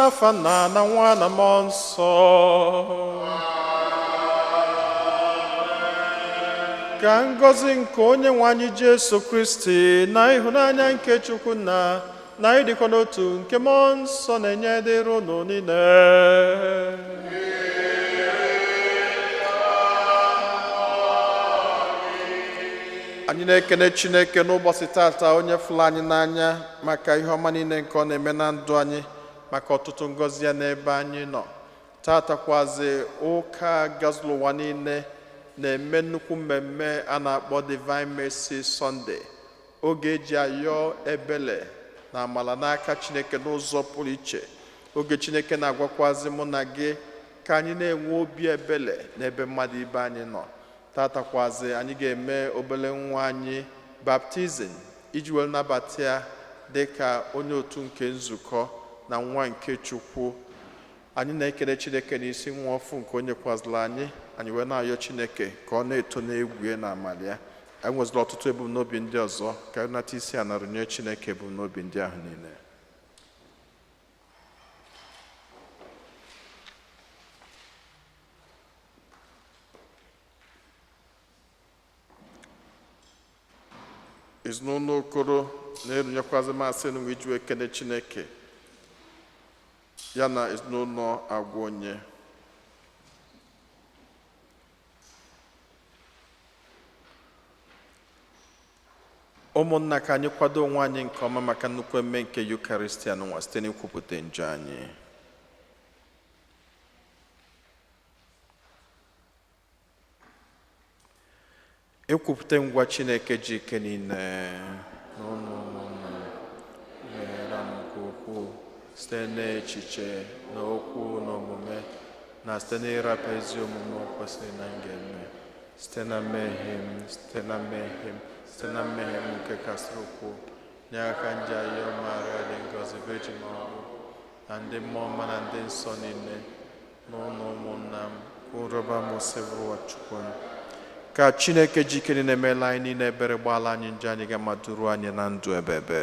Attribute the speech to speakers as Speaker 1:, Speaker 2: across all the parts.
Speaker 1: N'afa Nna na Nwa na Mmụọ Nsọ. Ka ngọzi nke Onye nwe anyị Jesu Kristi na ịhụnanya nke Chukwu Nna na ịdịkọ n'otu nke Mmụọ Nsọ na-enye dịrị unu niile. Anyị na-ekene Chineke n'ụbọchị tata, onye fụrụ anyị n'anya, maka ihe ọma niile nke ọ na-eme na ndụ anyị, maka ọtụtụ ngọzi ya n'ebe anyị nọ. Tata kwazi, ụka gazuru ụwa niile na-eme nnukwu mmemme a na-akpọ Divine Mercy Sunday, oge eji ayọ ebele na amala n'aka Chineke n'ụzọ pụrụ iche, oge Chineke na-agwakwazi mụ na gị ka anyị na-enwe obi ebele n'ebe mmadụ ibe anyị nọ. Tatakwazi, anyị ga-eme obere nwa anyị baptizim iji were nabata ya dị ka onye otu nke nzukọ na nwa nke Chukwu. Anyị na-ekele Chineke n'isi nwa ọfụ nke onye kwaziri anyị. Anyị wee na-ayọ Chineke ka ọ na-eto n'egwu ya na amala ya. Anyị nweziri ọtụtụ ebumnobi ndị ọzọ. Ka anyị nata isi a na rụnye Chineke ebumnobi ndị ahụ niile. Ezinụlọ Okoro na-erunyekwazi masị nwe iji wee kene Chineke ya na ezinụlọ agwa onye. Ụmụnna, ka anyị kwado onwe anyị nke ọma maka nnukwu emme nke Yukaristia nwa site n'ikwupụta njọ anyị. Ekwupụta ngwa Chineke ji ike niile n'ụlọ ụmụnna meghera m nke ukwuu site n'echiche na okwu na omume na site n'ịrapụ ezi omume o kwesịrị na m ga-eme, site na mmehie m, site na mmehie m, site na mmehie m nke kasị ukwuu. Nye aka nji ayọ Maria dị ngọzi, Virgin ọrụ na ndị mmụọ ọma na ndị nsọ niile n'ụlọ ụmụnna m ụrọba m ụwa Chukwu. Ka Chineke ji ike niile meela anyị niile ebere, gbaala anyị njọ anyị, ga ma duru anyị na ndụ ebebe.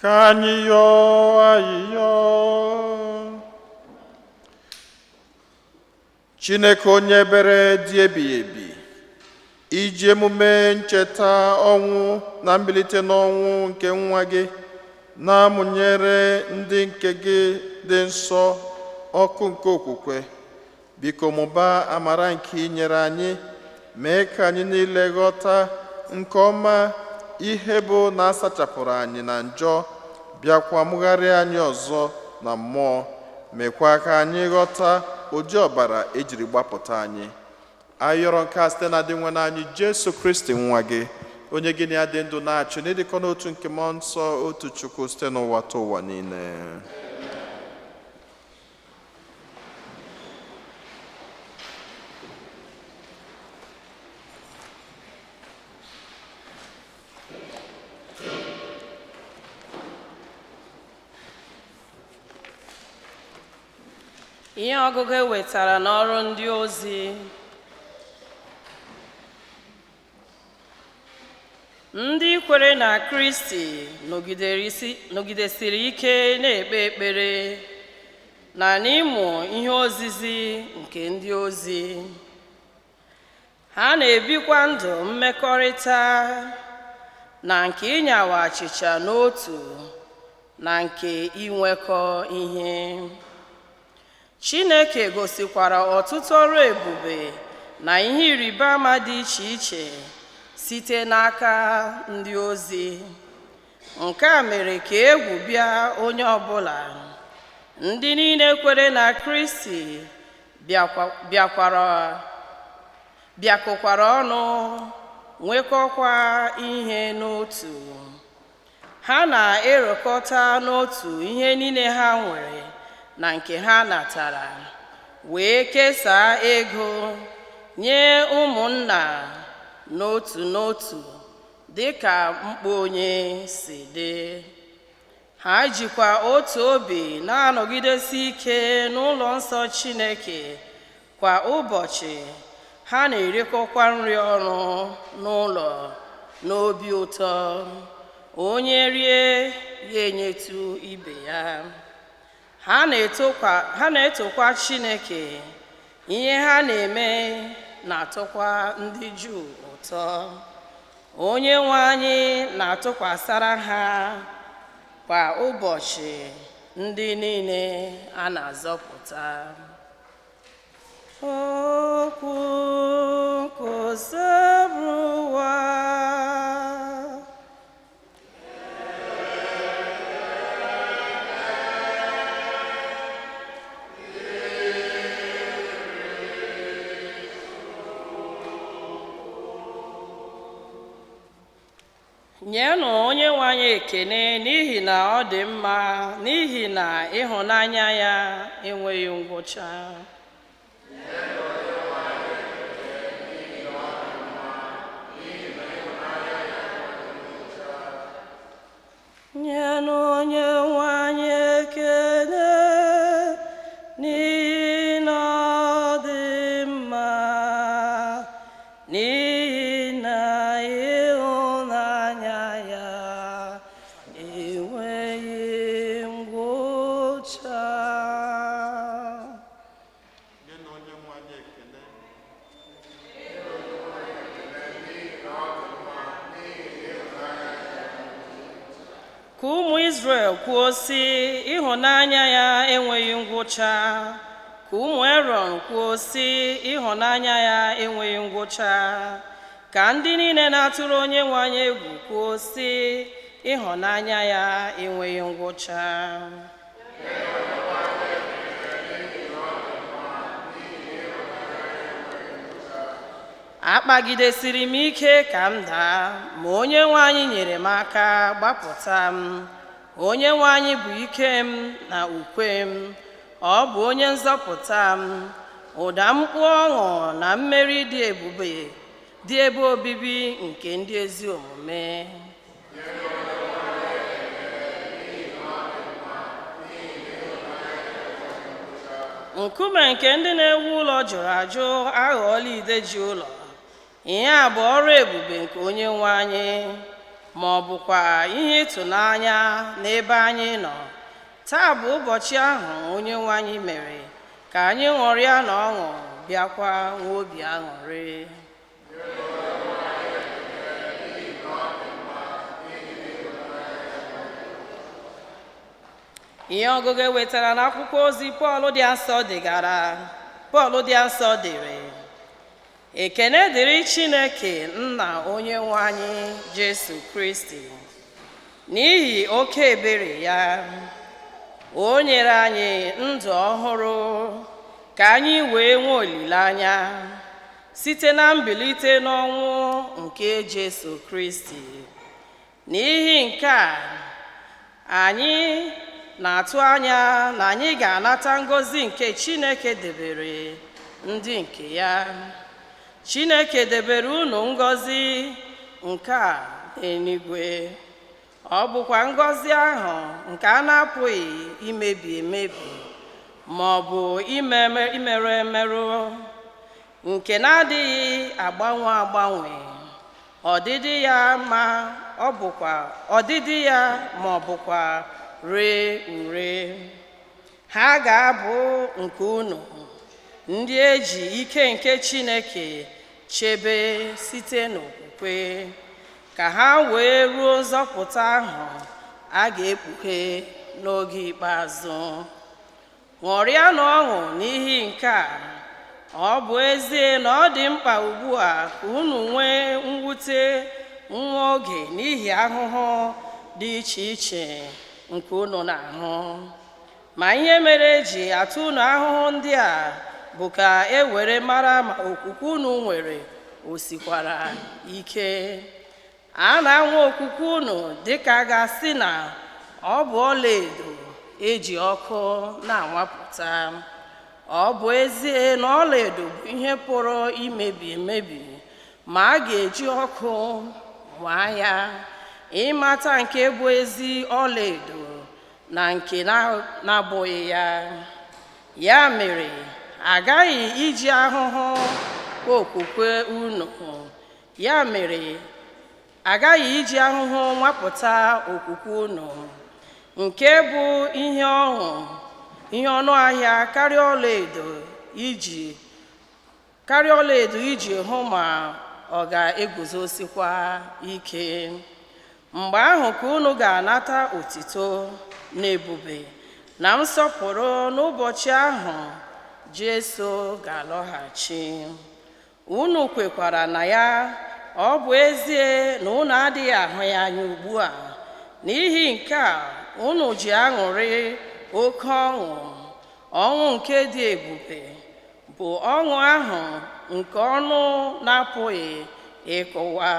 Speaker 1: Ka anyị yọọ ayịyọ. Chineke onye ebere dị ebighị ebi, iji emume ncheta ọnwụ na mbilite n'ọnwụ nke nwa gị na-amụnyere ndị nke gị dị nsọ ọkụ nke okwukwe, biko mụbaa amara nke i nyere anyị, mee ka anyị niile ghọta nke ọma ihe bụ na a sachapụrụ anyị na njọ, bịakwa mụgharịa anyị ọzọ na mmụọ, mekwa ka anyị ghọta ụdị ọbara ejiri gbapụta anyị. Anyị yọrọ nke a site na Dinwenụ anyị Jesu Kristi nwa gị, onye gị na ya dị ndụ na-achị n'ịdịkọ n'otu nke mmụọ nsọ, otu Chukwu, site n'ụwa ta ụwa niile.
Speaker 2: Ihe ọgụgụ e wetara n'ọrụ ndị ozi. Ndị kwere na Kristi nọgidesiri ike na-ekpe ekpere na n'ịmụ ihe ozizi nke ndị ozi. Ha na-ebikwa ndụ mmekọrịta na nke ịnyawa achịcha n'otu na nke inwekọ ihe. Chineke gosikwara ọtụtụ ọrụ ebube na ihe ịrịba ama dị iche iche site n'aka ndị ozi. Nke a mere ka egwu bịa onye ọbụla. Ndị niile kwere na Kristi bịakọkwara ọnụ, nwekọkwa ihe n'otu. Ha na-erokọta n'otu ihe niile ha nwere na nke ha natara, wee kesaa ego nye ụmụnna n'otu n'otu dịka mkpa onye si dị. Ha jikwa otu obi na-anọgidesi ike n'ụlọ nsọ Chineke kwa ụbọchị. Ha na-erikọkwa nri ọnụ n'ụlọ n'obi ụtọ. Onye rie, ya enyetụ ibe ya. Ha na-etokwa Chineke. Ihe ha na-eme na-atọkwa ndị Juu ụtọ. Onye nwe anyị na-atụkwasara ha kwa ụbọchị ndị niile a na-azọpụta. Okwu Osebụrụwa. Nyenụ onye nwe anyị ekene n'ihi na ọ dị mma, n'ihi na ịhụnanya ya enweghị ngwụcha. Nyenụ onye nwe anyị ekene n'ihi na ọ dị mma, n'ihi na ịhụnanya ya enweghị ngwụcha.
Speaker 1: Nyenụ onye nwe anyị ekele.
Speaker 2: Ka ụmụ Izrel kwuo sị, ịhụnanya ya enweghị ngwụcha. Ka ụmụ Erọn kwuo sị, ịhụnanya ya enweghị ngwụcha. Ka ndị niile na-atụrụ onye nwe anyị egwu kwuo sị, ịhụnanya ya enweghị ngwụcha. Akpagidesiri m ike ka m daa, ma onye nwe anyị nyere m aka gbapụta m. Onye nwe anyị bụ ike m na ukwe m, ọ bụ onye nzọpụta m. Ụda mkpu ọṅụ na mmeri dị ebube dị ebe obibi nke ndị ezi omume. Nkume nke ndị na-ewu ụlọ jụrụ ajụ aghọọla ide ji ụlọ. Ihe a bụ ọrụ ebube nke onye nwe anyị, Ma ọ bụkwa ihe ịtụnanya n'ebe anyị nọ. Taa bụ ụbọchị ahụ onye nwe anyị mere ka anyị ṅụrịa na ọṅụ, bịakwa nwee obi aṅụrị. Ihe ọgụgụ e wetara n'akwụkwọ ozi Pọl dị asọ degara Pọl dị asọ dere. Ekene dịrị Chineke nna onye nwe anyị Jesu Kristi, n'ihi oke ebere ya o nyere anyị ndụ ọhụrụ ka anyị wee nwee olileanya site na mbilite n'ọnwụ nke Jesu Kristi. N'ihi nke a anyị na-atụ anya na anyị ga-anata ngọzi nke Chineke debere ndị nke ya. Chineke debere unu ngọzi nke a n'eluigwe. Ọ bụkwa ngọzi ahụ nke a na-apụghị imebi emebi ma ọ bụ imerụ emerụ, nke na-adịghị agbanwe agbanwe ọdịdị ya, ma ọ bụkwa ọdịdị ya ma ọ bụkwa ree ure. Ha ga-abụ nke unu ndị eji ike nke Chineke chebe site n'okwukwe, ka ha wee ruo nzọpụta ahụ a ga-ekpughe n'oge ikpeazụ. Ṅụrịanụ ọṅụ n'ihi nke a, ọ bụ ezie na ọ dị mkpa ugbu a ka unu nwee mwute nwa oge n'ihi ahụhụ dị iche iche nke unu na-ahụ. Ma ihe mere eji atụ unu ahụhụ ndị a bụ ka e were mara ma okwukwe unu nwere o sikwara ike. A na-anwa okwukwe unu dịka a ga-asị na ọ bụ ọlaedo eji ọkụ na-anwapụta. Ọ bụ ezie na ọlaedo bụ ihe pụrụ imebi emebi, ma a ga-eji ọkụ nwaa ya ịmata nke bụ ezi ọlaedo na nke na-abụghị ya. Ya mere agaghị iji ahụhụ okwukwe unu. Ya mere agaghị iji ahụhụ nwapụta okwukwe unu, nke bụ ihe ọṅụ, ihe ọnụ ahịa karịa ọlaedo iji hụ ma ọ ga-eguzosikwa ike. Mgbe ahụ ka unu ga-anata otito na ebube na nsọpụrụ n'ụbọchị ahụ Jesu ga-alọghachi. Unu kwekwara na ya, ọ bụ ezie na unu adịghị ahụ ya anya ugbu a. N'ihi nke a unu ji aṅụrị oke ọṅụ, ọṅụ nke dị ebube, bụ ọṅụ ahụ nke ọnụ na-apụghị ịkọwa.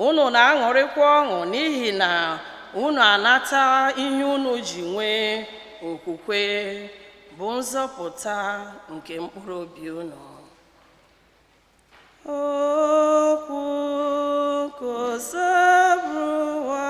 Speaker 2: Unu na-aṅụrịkwa ọṅụ n'ihi na unu anata ihe unu ji nwee okwukwe, bụ nzọpụta nke mkpụrụ obi unu. Okwu Osebụrụwa.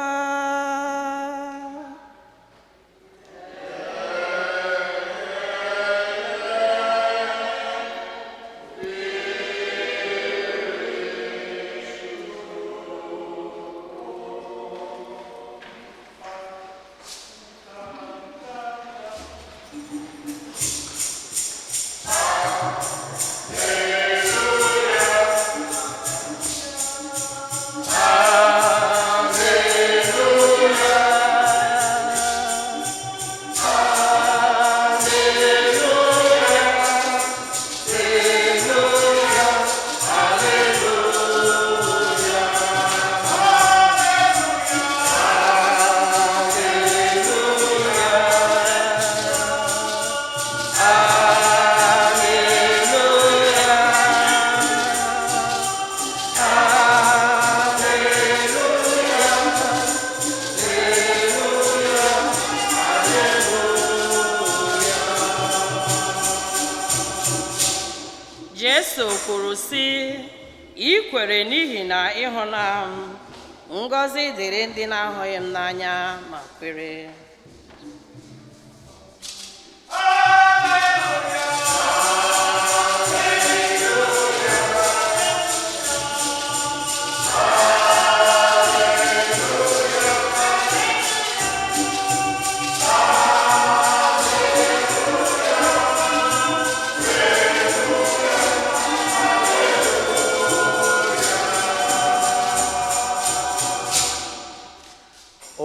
Speaker 2: Jesu kwuru sị, ị kwere n'ihi na ịhụla m. Ngọzi dịrị ndị na-ahụghị m n'anya ma kwere.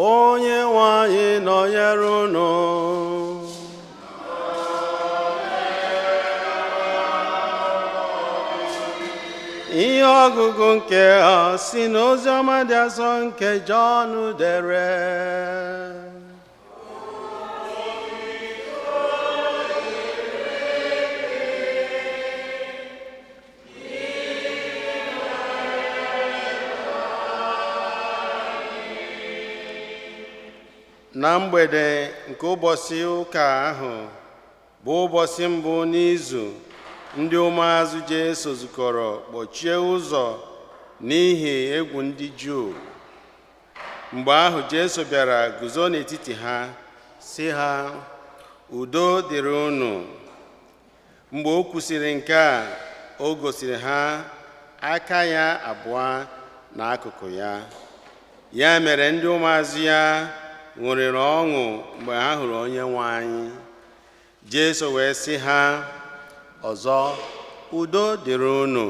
Speaker 3: Onye nwe anyị nọnyere unu. Ihe ọgụgụ nke a si n'ozi ọma dị asọ nke Jọn dere. Na mgbede nke ụbọchị ụka ahụ bụ ụbọchị mbụ n'izu, ndị ụmụazụ Jesu zukọrọ kpọchie ụzọ n'ihi egwu ndị Juu. Mgbe ahụ Jesu bịara guzo n'etiti ha, sị ha, "Udo dịrị unu." Mgbe o kwusịrị nke a, o gosiri ha aka ya abụọ na akụkụ ya. Ya mere ndị ụmụazụ ya ṅụrịrị ọṅụ mgbe ha hụrụ Onye nwe anyị. Jesu wee sị ha ọzọ, "Udo dịrị unu.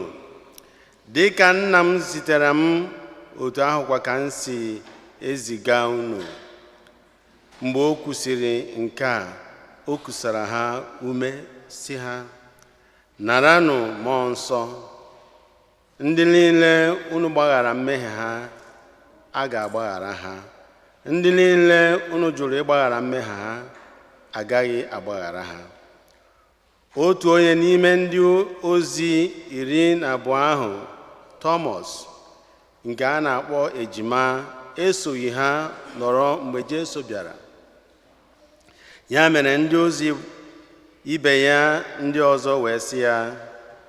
Speaker 3: Dị ka nna m zitere m, otu ahụkwa ka m si eziga unu." Mgbe o kwusịrị nke a, o kusara ha ume, sị ha, "Naranụ Mmụọ Nsọ. Ndị niile unu gbaghara mmehie ha, a ga-agbaghara ha. Ndị niile unu jụrụ ịgbaghara mmehie ha, agaghị agbaghara ha." Otu onye n'ime ndị ozi 12 ahụ, Tọmọs, nke a na-akpọ Ejima, esoghị ha nọrọ mgbe Jesu bịara. Ya mere ndị ozi ibe ya ndị ọzọ wee sị ya,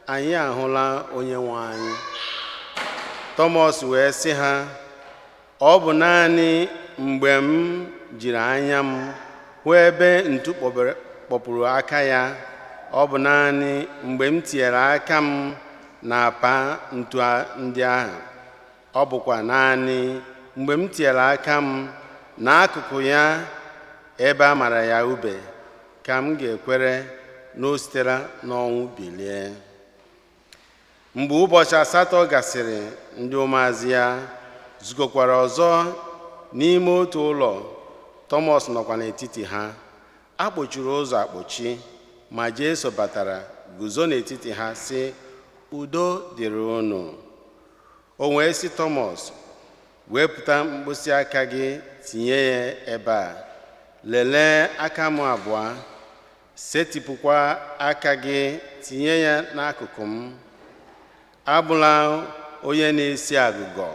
Speaker 3: "Anyị ahụla Onye nwe anyị." Tọmọs wee sị ha, "Ọ bụ naanị mgbe m jiri anya m hụ ebe ntu kpọpụrụ aka ya, ọ bụ naanị mgbe m tinyere aka m n'apa ntu ndị ahụ, ọ bụkwa naanị mgbe m tinyere aka m n'akụkụ ya ebe a mara ya ube, ka m ga-ekwere na o sitere n'ọnwụ bilie." Mgbe ụbọchị 8 gasịrị, ndị ụmụazụ ya zukọkwara ọzọ n'ime otu ụlọ. Tọmọs nọkwa n'etiti ha. A kpọchiri ụzọ akpọchi, ma Jesu batara guzo n'etiti ha, sị, "Udo dịrị unu." O wee sị Tọmọs, "Wepụta mkpịsị aka gị tinye ya ebe a, lelee aka m abụọ, setịpụkwa aka gị tinye ya n'akụkụ m. Abụla onye na-esi agụgọ,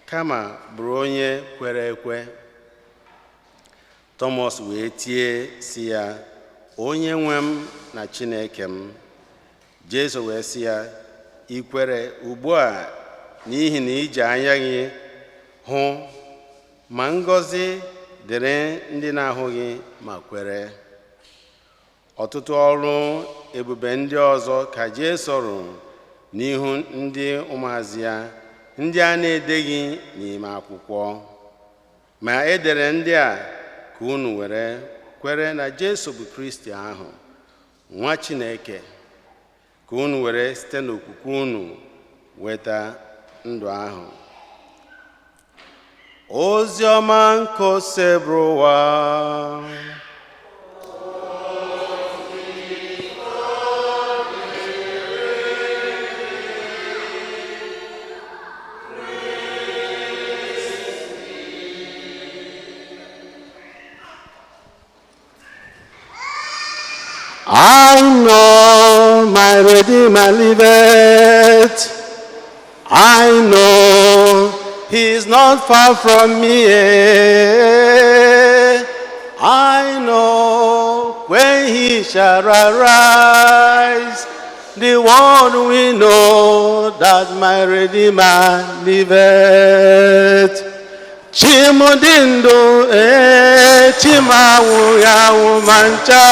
Speaker 3: kama bụrụ onye kwere ekwe." Tọmọs wee tie sị ya, "Onye nwe m na Chineke m." Jesu wee sị ya, "Ị kwere ugbu a n'ihi na iji anya gị hụ, ma ngọzi dịrị ndị na-ahụghị ma kwere." Ọtụtụ ọrụ ebube ndị ọzọ ka Jesu rụrụ n'ihu ndị ụmụazụ ya, ndị a na-edeghị n'ime akwụkwọ. Ma e dere ndị a ka unu were kwere na Jesu bụ Kristi ahụ, nwa Chineke, ka unu were site n'okwukwe unu nweta ndụ ahụ. Ozi ọma nke Osebụrụwa. I know my Redeemer liveth. I know he is not far from me. I know when he shall arise, the world will know that my Redeemer liveth. Chimudindo, eh, chimawu yawu mancha.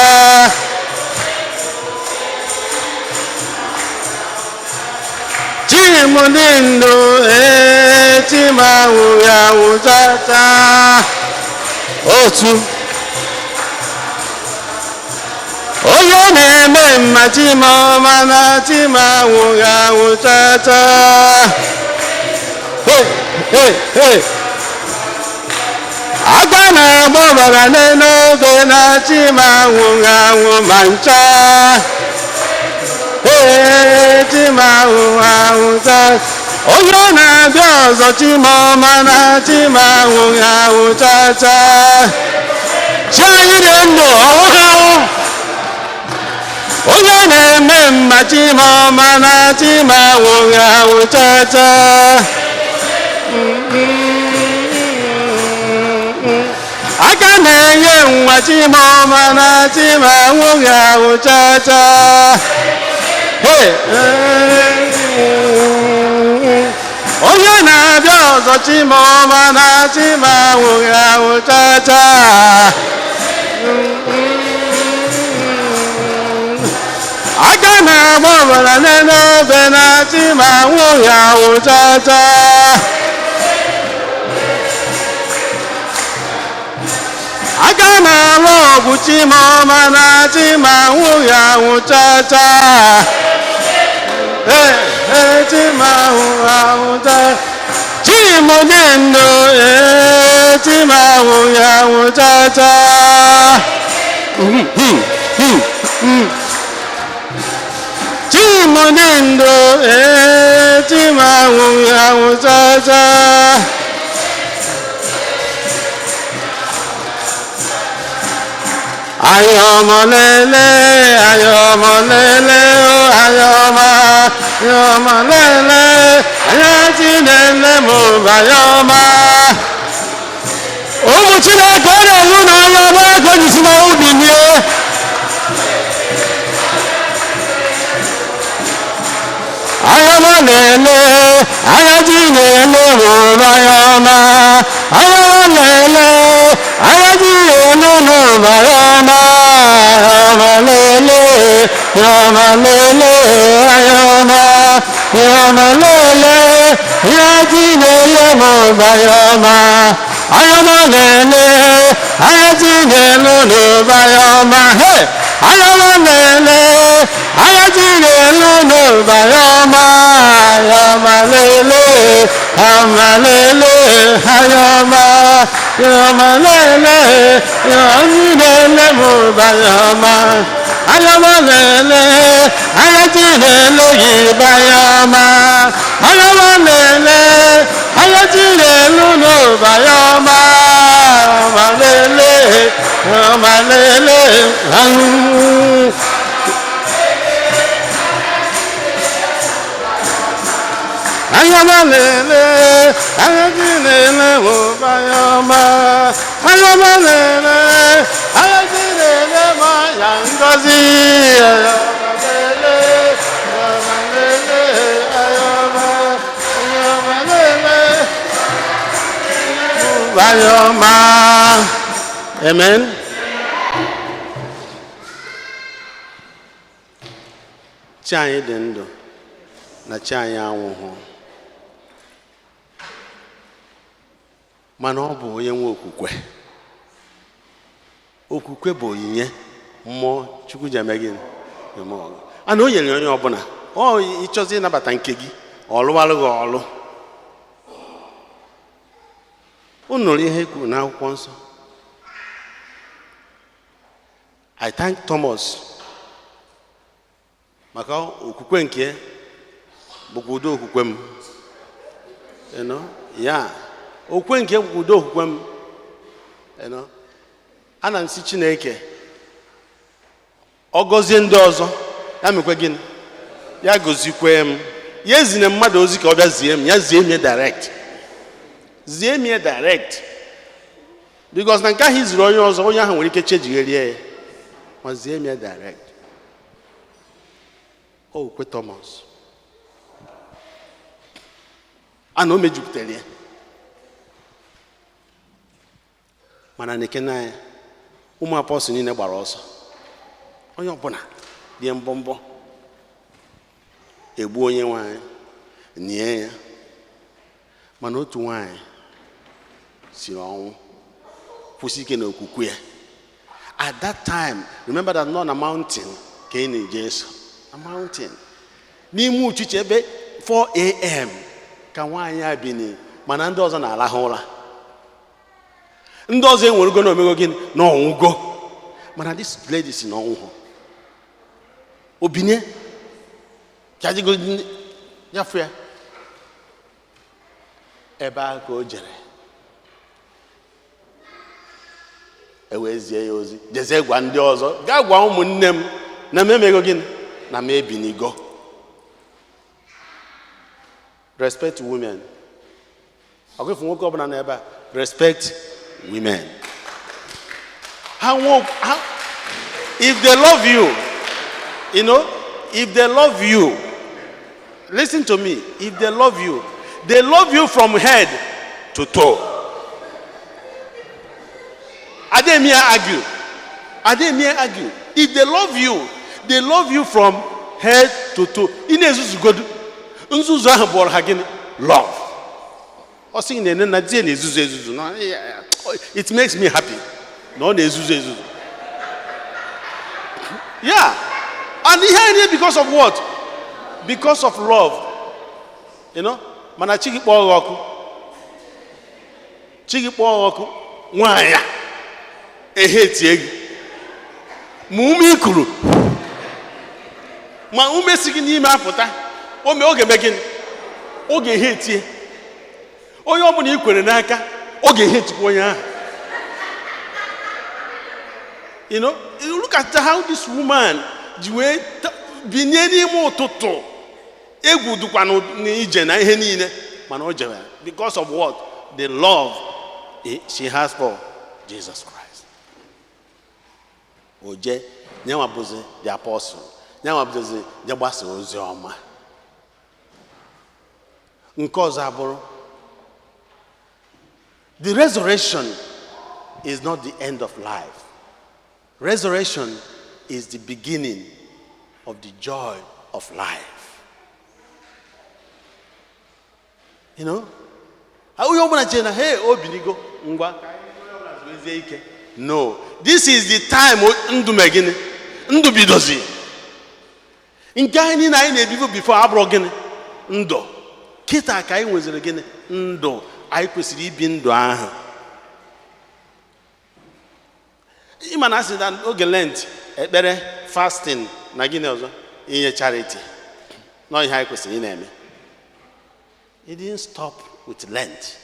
Speaker 3: Chimudindo, eh, chimawu yawu tata. Otu. Onye na-eme mma chimọma na chimawu yawu tata. Hey, hey, hey. na-agba ọbara n'elu obe na chi m anwụghị anwụ ma ncha. Ee, chi m anwụghị anwụ cha. Onye na-abịa ọzọ, chi m ọma, na chi m anwụghị anwụ cha cha. Chi anyị dị ndụ, ọhụghị anwụ. Onye na-eme mma, chi m ọma, na chi m anwụghị anwụ cha cha. Aka na-enye nwa, chi m ọma, na chi m anwụghị anwụ cha cha. Hey! Onye na-abịa ọzọ, chi m ọma, na chi m anwụghị anwụ cha cha. Aka na-agba ọbara n'elu obe na chi m anwụghị anwụ cha cha. Aka na-alụ ọgwụ, chi m ọma, na chi m anwụghị anwụ cha cha. Ee, ee, chi m anwụghị anwụ cha. Chi m dị ndụ, ee, chi m anwụghị anwụ cha cha. Chi m dị ndụ, ee, chi m anwụghị anwụ cha cha. Ayọmọlele, ayọmọlele, o ayọmọ, ayọmọlele, ayọtinele mo bayọmọ.
Speaker 4: Ụmụ Chineke, ọ na-enwu n'anya ọgbara ka o ji si n'ọnwụ bilie. Ayọmọlele, ayọtinele mo bayọmọ. Ayọmọlele, ayọtinele mo bayọmọ. Ayọmọlele, ayọmọlele, ayọmọ, ayọmọlele, ayọtinele mo bayọmọ. Ayọmọlele, ayọtinele mo bayọmọ. Hey! Ayọmọlele, ayọtinele mo bayọmọ. Ayọmọlele, ayọmọlele, ayọmọ, ayọmọlele, ayọtinele mo bayọmọ. Ayọmọlele, ayọtinele yìí bayọmọ. Ayọmọlele, ayọtinele mo bayọmọ. Ayọmọlele, ayọmọlele, ayọmọ. Ayọmọlele, ayọtinele mo bayọmọ. Ayọmọlele, ayọtinele mo ya ngozi. Ayọmọlele, ayọmọlele, ayọmọ, ayọmọlele mo bayọmọ.
Speaker 3: Amen. Chi anyị dị ndụ na chi anyị anwụghị, mana ọ bụ onye nwe okwukwe. Okwukwe bụ onyinye mmụọ Chukwu ji eme gịnị? Eme ọgụ ana o nyere onye ọbụla ọ ịchọzi ịnabata nke gị, ọ lụwalụ gị ọlụ. Unu nụrụ ihe e kwuru n'akwụkwọ nsọ. I thank Thomas maka okwukwe nke ya bụkwa udo okwukwe m. Ya okwukwe nke bụkwa udo okwukwe m. Ana m si Chineke ọ gọzie ndị ọzọ, ya mekwe gịnị? Ya gọzikwe m. Ya ezine mmadụ ozi ka ọ bịa zie m, ya zie m ya direct, zie m ya direct, because na nke ahụ iziri onye ọzọ, onye ahụ nwere ike chejigherie ya. Ma zie m ya direct. Okwukwe Thomas ana o mejupụtara ya. Mana na-ekene anya ụmụ apọstụl niile gbara ọsọ, onye ọbụla dị mbọ mbọ egbu onye nwanyị nie ya. Mana otu nwanyị siri ọnwụ kwụsị ike n'okwukwe ya. At that time, remember that nọ na mountain ka ị na-eje eso na mountain n'ime uchichi ebe 4 a.m. ka nwaanyị a bini, mana ndị ọzọ na-alahụ ụra. Ndị ọzọ enwerego na omego gịnị na ọnwụgo, mana this lady si na ọnwụhụ obinye ka ya fụ ya ebe ahụ ka o jere e wee zie ya ozi, jezie gwa ndị ọzọ, gaa gwa ụmụnne m na m emego gịnị, na m ebinigo. Respect women. Ọgụfụ nwoke ọbụla nọ ebe a, respect women. Ha nwo ha, if they love you, you know, if they love you, listen to me, if they love you, they love you from head to toe. Ademia argue. Ademia argue. If they love you, they love you from head to toe. Ị na-ezuzugodu. Nzuzu ahụ bụọrọ ha gịnị? Love. Ọ sị na ene na di ya na-ezuzu ezuzu. Na it makes me happy. Na ọ na-ezuzu ezuzu. Yeah. And ihe anyị because of what? Because of love. You know? Mana chi gị kpọọ gị ọkụ. Chi gị kpọọ gị ọkụ. Nwaanyị a ehe tie gị ma ume ikuru ma ume si gị n'ime apụta ome oge eme gịnị, oge ehe tie onye ọbụla i kwere n'aka, oge ehe tikwa onye ahụ. You know, you look at how this woman ji wee binye n'ime ụtụtụ, egwu dịkwa n'ije na ihe niile, mana o jere because of what? The love she has for Jesus Christ. Oje nyanwa bụzi the apostle, nyanwa bụzi je gbasa ozi ọma. Nke ọzọ abụrụ, the resurrection is not the end of life. Resurrection is the beginning of the joy of life. You know, onye ọbụla chere na hey, o binigo, ngwa ka anyị onye ọbụla zuezie ike. No, this is the time ndụ mee gịnị, ndụ bidozi. Nke anyị niile anyị na-ebibu before abụrụ gịnị, ndụ. Kịta ka anyị nweziri gịnị, ndụ. Anyị kwesịrị ibi ndụ ahụ. Ịma na asị na oge Lent, ekpere, fasting na gịnị ọzọ, inye charity, nọ ihe anyị kwesịrị ị na-eme. It didn't stop with Lent.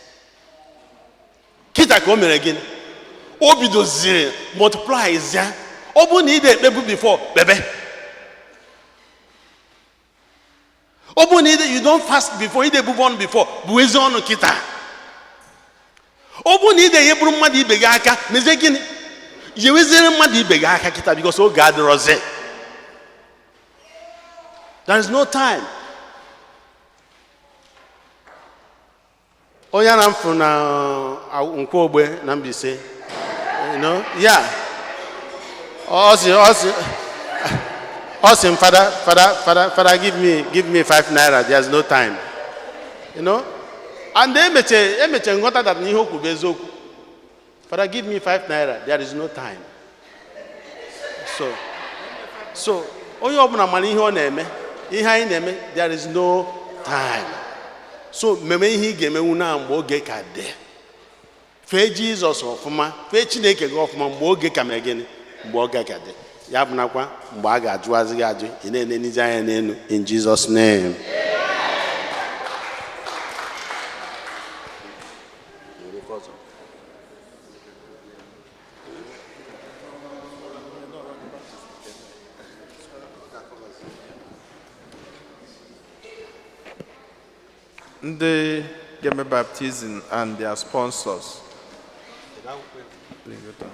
Speaker 3: Kịta ka o mere gịnị, o bidoziri multiply ya. Ọ bụrụ na ị na-ekpebu before, kpebe. Ọ bụrụ na you don't fast before, ị na-ebubu ọnụ before, bụ ezi ọnụ kịta. Ọ bụrụ na ị na-enyeburu mmadụ ibe gị aka, mezie gịnị, nyeweziere mmadụ ibe gị aka kịta, because oge adịrọzi. There is no time. Onye a na-mfụ na nkwa ogbe na Mbaise, you know, yeah. Ọ sị m, Father, Father, Father, Father, give me 5 naira. There's no time. You know? And emeche nghọta that na ihe o kwuru bụ eziokwu. Father, give me 5 naira. There is no time. So onye ọbụla mara ihe ọ na-eme, ihe anyị na-eme, there is no time. So meme ihe ị ga-emenwu na mgbe oge ka dị. Fee Jizọs ọfụma, fee Chineke gị ọfụma mgbe oge ka mere gịnị, mgbe oge ka dị. Ya bụ nakwa mgbe a ga-ajụwazi gị ajụ, ị na-enenizi anya n'elu, in Jesus name.
Speaker 1: Ndị ga-eme baptism and their sponsors. Bring it down.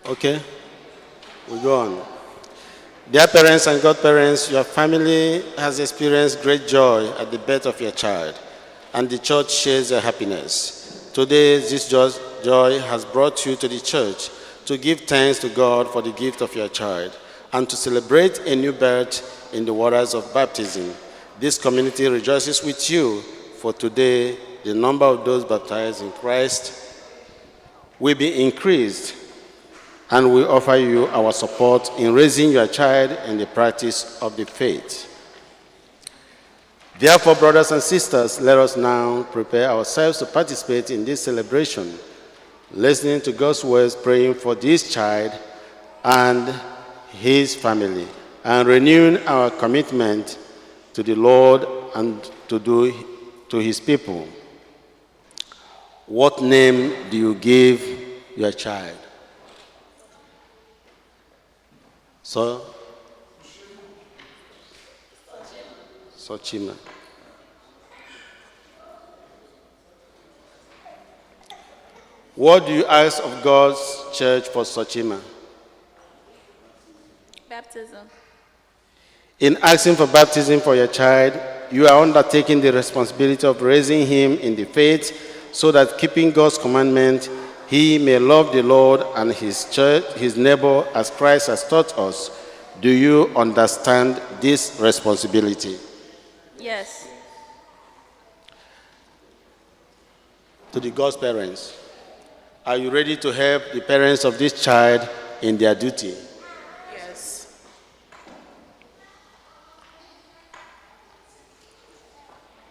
Speaker 3: Okay, we go on. Dear parents and godparents, your family has experienced great joy at the birth of your child, and the church shares your happiness. Today, this joy has brought you to the church to give thanks to God for the gift of your child and to celebrate a new birth in the waters of baptism. This community rejoices with you, for today, the number of those baptized in Christ will be increased, and we offer you our support in raising your child in the practice of the faith. Therefore, brothers and sisters, let us now prepare ourselves to participate in this celebration, listening to God's words, praying for this child and his family, and renewing our commitment to the Lord and to his people. What name do you give your child? So, Sochima. What do you ask of God's church for Sochima?
Speaker 5: Baptism.
Speaker 3: In asking for baptism for your child, you are undertaking the responsibility of raising him in the faith so that, keeping God's commandment, he may love the Lord and his church, his neighbor, as Christ has taught us. Do you understand this responsibility?
Speaker 5: Yes.
Speaker 3: To the God's parents, are you ready to help the parents of this child in their duty?
Speaker 2: Yes.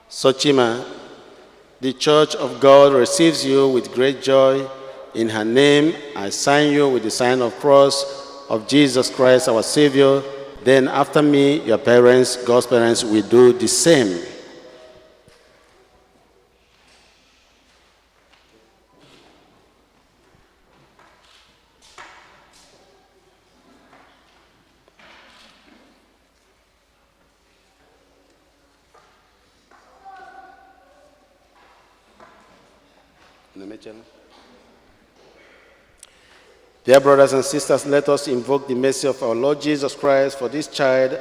Speaker 3: Sochima, the Church of God receives you with great joy. In her name, I sign you with the sign of cross of Jesus Christ, our Savior. Then after me, your parents, God's parents, will do the same. Dear brothers and sisters, let us invoke the mercy of our Lord Jesus Christ for this child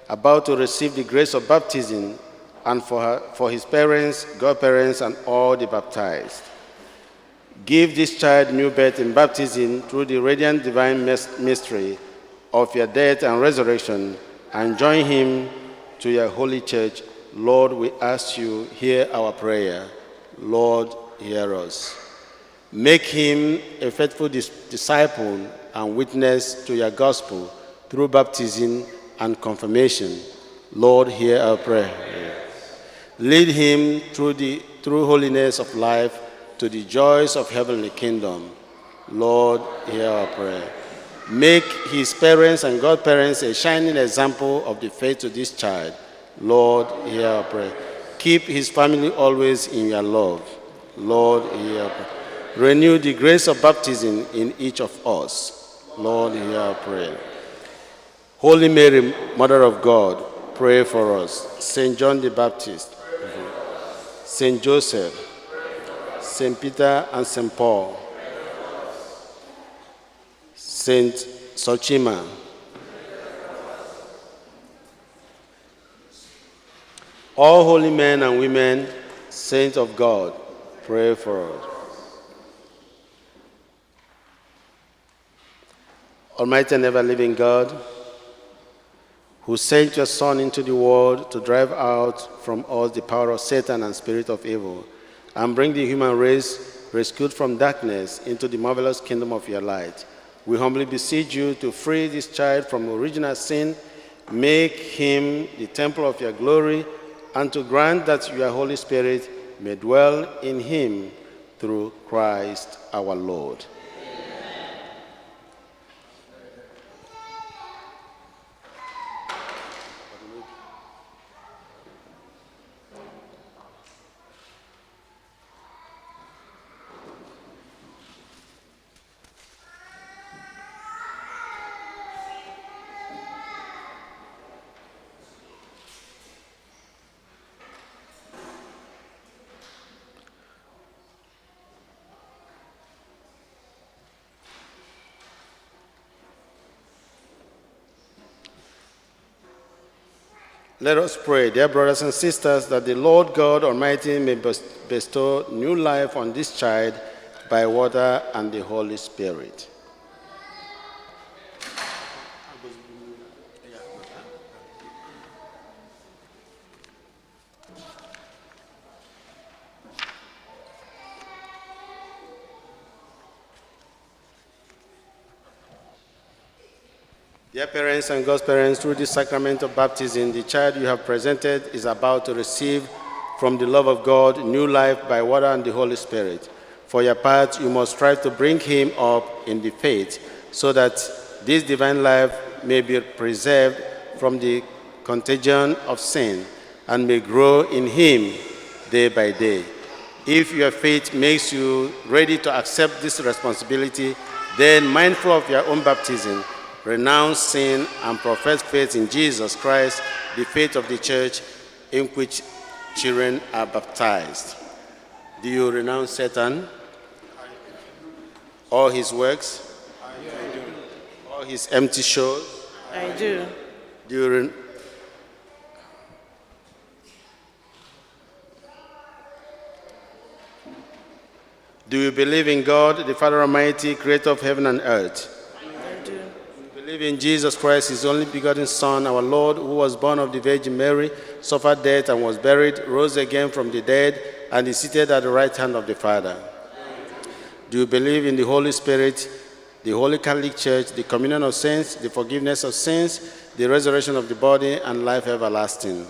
Speaker 3: about to receive the grace of baptism, and for his parents, godparents, and all the baptized. Give this child new birth in baptism through the radiant divine mystery of your death and resurrection, and join him to your holy church. Lord, we ask you, hear our prayer. Lord, hear us. Make him a faithful disciple and witness to your gospel through baptism and confirmation. Lord, hear our prayer. Lead him through holiness of life to the joys of heavenly kingdom. Lord, hear our prayer. Make his parents and godparents a shining example of the faith to this child. Lord, hear our prayer. Keep his family always in your love. Lord, hear our prayer. Renew the grace of baptism in each of us. Lord, hear our prayer. Holy Mary, Mother of God, pray for us. Saint John the Baptist, Saint Joseph, Saint Peter and Saint Paul, Saint Sochima, all holy men and women, saints of God, pray for us. Almighty and ever-living God, who sent your Son into the world to drive out from us the power of Satan and spirit of evil, and bring the human race rescued from darkness into the marvelous kingdom of your light, we humbly beseech you to free this child from original sin, make him the temple of your glory, and to grant that your Holy Spirit may dwell in him through Christ our Lord. Let us pray, dear brothers and sisters, that the Lord God Almighty may bestow new life on this child by water and the Holy Spirit. Dear parents and godparents, through this sacrament of baptism, the child you have presented is about to receive from the love of God new life by water and the Holy Spirit. For your part, you must strive to bring him up in the faith so that this divine life may be preserved from the contagion of sin and may grow in him day by day. If your faith makes you ready to accept this responsibility, then mindful of your own baptism, renounce sin and profess faith in Jesus Christ, the faith of the church in which children are baptized. Do you renounce Satan? All his works? I do. All his empty shows?
Speaker 2: I do.
Speaker 3: Do you Do you believe in God, the Father Almighty, creator of heaven and earth?
Speaker 2: I do.
Speaker 3: Do you believe in Jesus Christ, his only begotten Son, our Lord, who was born of the Virgin Mary, suffered death and was buried, rose again from the dead, and is seated at the right hand of the Father? Do you believe in the Holy Spirit, the Holy Catholic Church, the communion of saints, the forgiveness of sins, the resurrection of the body, and life everlasting?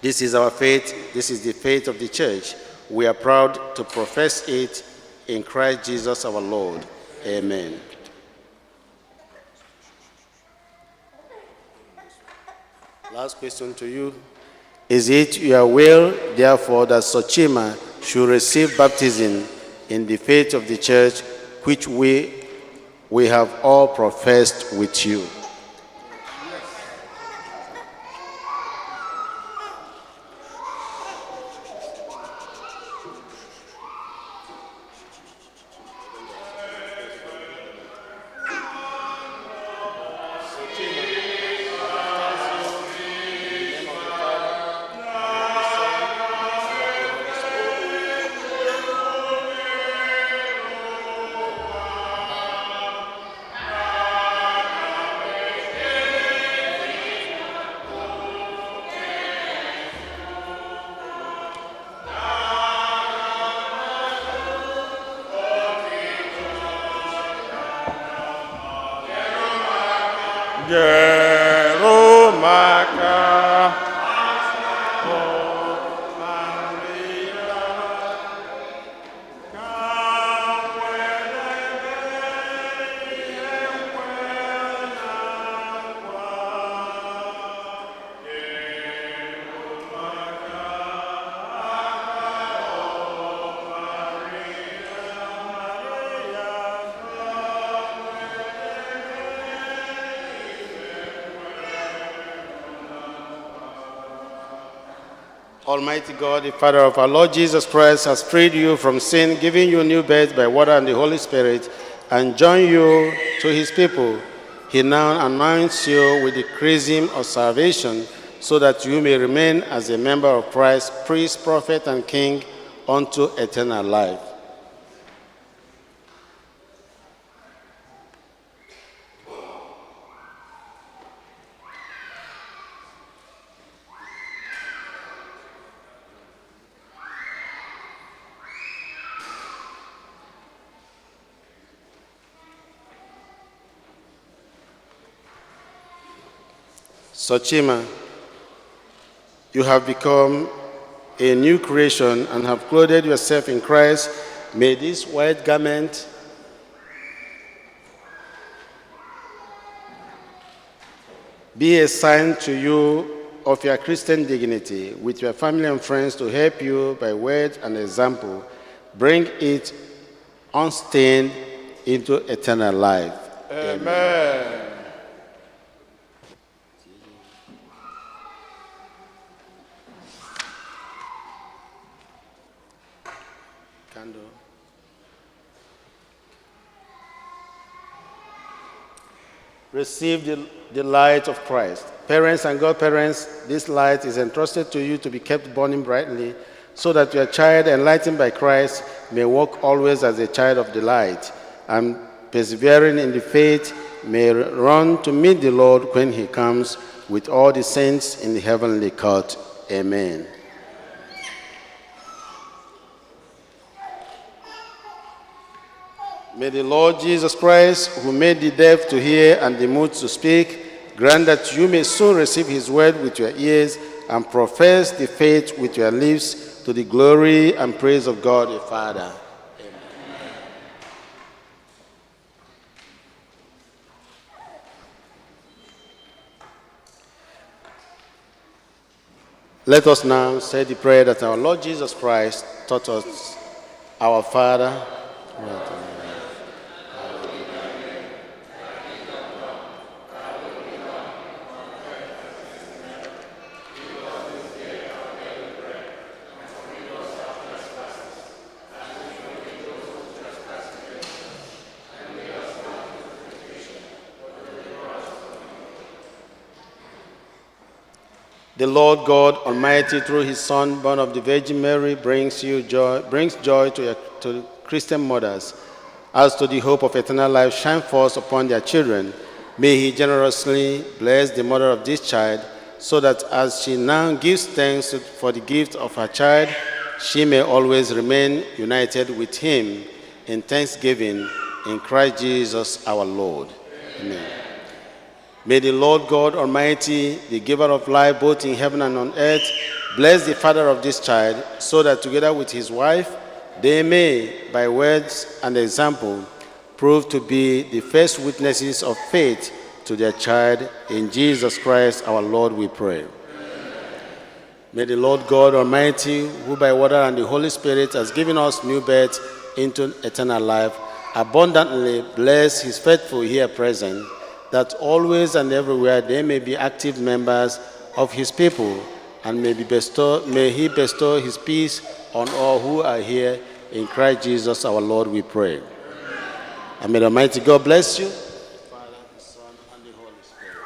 Speaker 3: This is our faith. This is the faith of the Church. We are proud to profess it in Christ Jesus our Lord. Amen. Last question to you. Is it your will, therefore, that Sochima should receive baptism in the faith of the Church, which we have all professed with you?
Speaker 1: Jerumaka.
Speaker 3: Almighty God, the Father of our Lord Jesus Christ, has freed you from sin, giving you new birth by water and the Holy Spirit, and joined you to his people. He now anoints you with the chrism of salvation, so that you may remain as a member of Christ, priest, prophet, and king unto eternal life. Sochima, you have become a new creation and have clothed yourself in Christ. May this white garment be a sign to you of your Christian dignity, with your family and friends to help you by word and example. Bring it unstained into eternal life.
Speaker 1: Amen.
Speaker 3: Candle. Receive the light of Christ. Parents and godparents, this light is entrusted to you to be kept burning brightly, so that your child, enlightened by Christ, may walk always as a child of the light, and persevering in the faith, may run to meet the Lord when he comes with all the saints in the heavenly court. Amen. May the Lord Jesus Christ, who made the deaf to hear and the mute to speak, grant that you may soon receive his word with your ears and profess the faith with your lips, to the glory and praise of God the Father. Amen. Let us now say the prayer that our Lord Jesus Christ taught us. Our Father, who art in heaven. The Lord God Almighty, through his Son, born of the Virgin Mary, brings you joy, brings joy to Christian mothers, as to the hope of eternal life shine forth upon their children. May he generously bless the mother of this child, so that as she now gives thanks for the gift of her child, she may always remain united with him in thanksgiving in Christ Jesus our Lord. Amen. May the Lord God Almighty, the giver of life both in heaven and on earth, bless the father of this child, so that together with his wife, they may, by words and example, prove to be the first witnesses of faith to their child. In Jesus Christ our Lord we pray. May the Lord God Almighty, who by water and the Holy Spirit has given us new birth into eternal life, abundantly bless his faithful here present, that always and everywhere they may be active members of his people, and may he bestow his peace on all who are here. In Christ Jesus our Lord we pray. And may the Almighty God bless you. Father, the Son, and the Holy Spirit.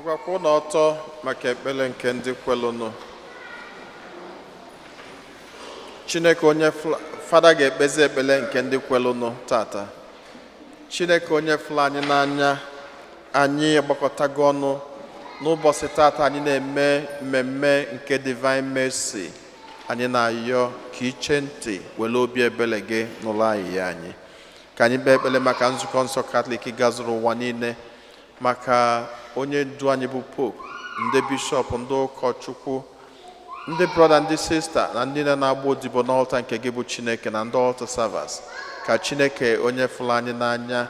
Speaker 1: Ngwakwa ụlọ ọtọ maka ekpere nke ndị kwelụnụ. Chineke onye fada ga-ekpezi ekpere nke ndị kwelụnụ tata. Chineke onye fụrụ anyị n'anya, anyị agbakọtago ọnụ n'ụbọchị tata. Anyị na-eme mmemme nke Divine Mercy. Anyị na-ayọ ka iche ntị were obi ebere gị n'ụlọ anyị ya anyị. Ka anyị kpee ekpere maka nzukọ nsọ Katọlik gazuru ụwa niile, maka onye ndu anyị bụ Pope, ndị bishọp, ndị ụkọchukwu, ndị brọda, ndị sista, na ndị na-agba odibo n'ọlta nke gị bụ Chineke, na ndị altar servers. Ka Chineke onye fụrụ anyị n'anya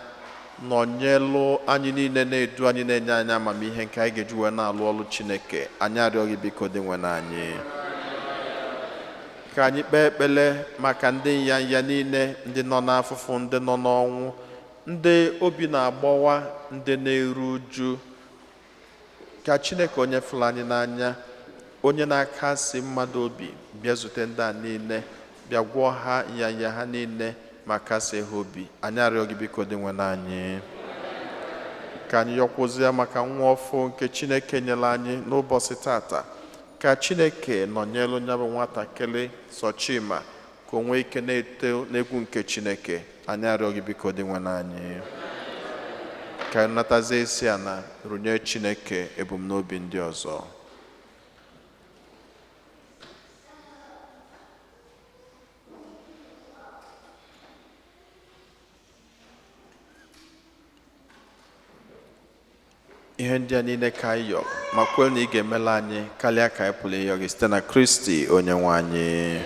Speaker 1: nọnyelụ anyị niile, na-edu anyị, na-enye anyị amamihe nke anyị ga-eji wee na-alụ ọrụ Chineke. Anyị arịọ gị, biko, dị nwe anyị. Ka anyị kpee ekpere maka ndị nyanya niile, ndị nọ n'afụfụ, ndị nọ n'ọnwụ, ndị obi na-agbawa, ndị na-eru uju. Ka Chineke onye fụrụ anyị n'anya, onye na-akasi mmadụ obi, bịa zute ndị a niile, bịa gwọọ ha nyanya ha niile ma kasie ha obi. Anyị arịọ gị, biko, dị nwe anyị. Ka anyị yọkwụzie maka nwa ọfụ nke Chineke nyere anyị n'ụbọchị tata. Ka Chineke nọnyere onye bụ nwatakịrị Sochima, ka o nwee ike na-eto n'egwu nke Chineke. Anyị arịọ gị, biko, dị nwe anyị. Ka anyị natazie isi a na runye Chineke ebumnobi ndị ọzọ. Ihe ndị a niile ka anyị yọ ma kwee na ị ga-emela anyị karịa ka anyị pụrụ ịyọ gị, site na Kristi onye nwe anyị.